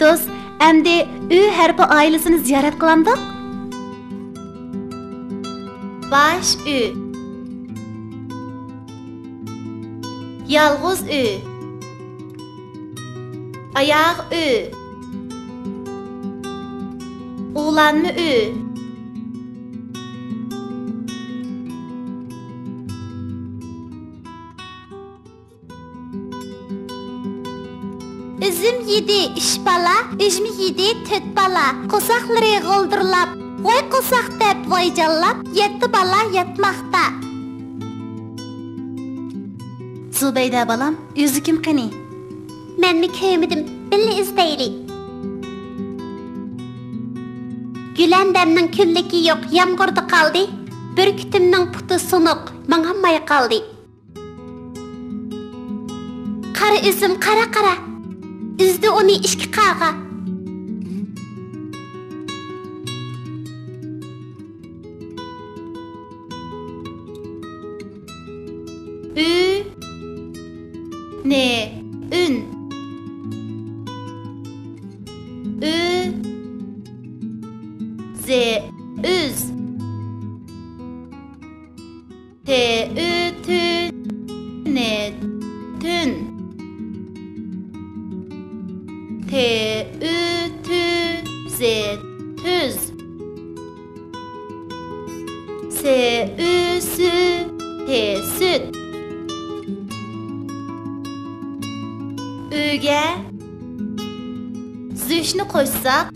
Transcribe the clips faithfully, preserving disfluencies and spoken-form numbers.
دوست، ئەمدى ئۆ ھەرپى ئائىلىسىنى زىيارەت قىلامدۇق؟ باش ئۆ. يالغۇز ئۆ. ئاياغ ئۆ. ئۇلانما ئۆ. ئۈزۈم يېدى ئۈچ بالا، ئۈجمە يېدى تۆت بالا. قورساقلىرى غولدۇرلاپ، ۋاي قورساق دەپ ۋايجانلاپ، يەتتە بالا ياتماقتا. زۇبەيدە بالام، ئۆزى كىم قېنى؟ مەنمۇ كۆرمىدىم، بىللە ئىزدەيلى. گۈلەندەمنىڭ كۈنلۈكى يوق، يامغۇردا قالدى. بۈركۈتۈمنىڭ پۇتى سۇنۇق، ماڭالماي قالدى. قارا ئۈزۈم، قارا، قارا. ئۈزدى ئۇنى ئىككى قاغا. ئۈ، نى، ئۈن. ئۈ، زى، ئۈز. تى، ئۈ، تۈ، نى، تۈن. تى، ئۈ، تۈ، زى، تۈز. سى، ئۈ، سۈ، تى، سۈت. ئۈگە زۈشنى قوشساق،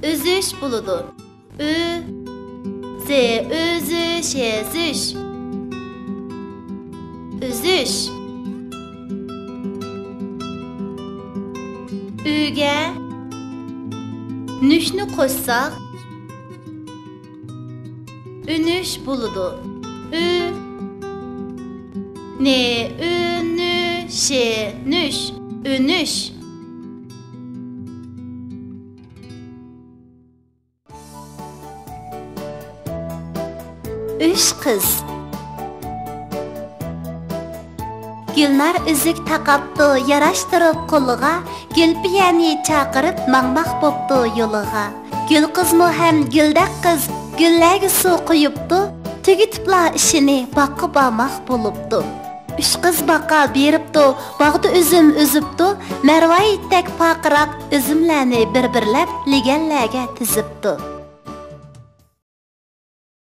ئۈزۈش بولىدۇ. ئۈ، زى، ئۈزۈش، ئۈزۈش. ئۈزۈش. ئۈگە نۈشنى قوشساق، ئۈنۈش بولىدۇ. ئۈ، نى، ئۈنۈشى، نۈش، ئۈنۈش. ئۈچ قىز. گۈلنار ئۈزۈك تاقاپتۇ، ياراشتۇرۇپ قولىغا، گۈلپىيەنى چاقىرىپ ماڭماق بوپتۇ يولىغا. گۈل قىزمۇ ھەم گۈلدەك قىز، گۈللەرگە سۇ قۇيۇپتۇ، تۈگىتىپلا ئىشىنى باغقا بارماق بولۇپتۇ. ئۈچ قىز باغقا بېرىپتۇ، باغدا ئۈزۈم ئۈزۈپتۇ، مەرۋايىتتەك پارقىراق ئۈزۈملەرنى بىر-بىرلەپ لېگەنلەرگە تىزىپتۇ.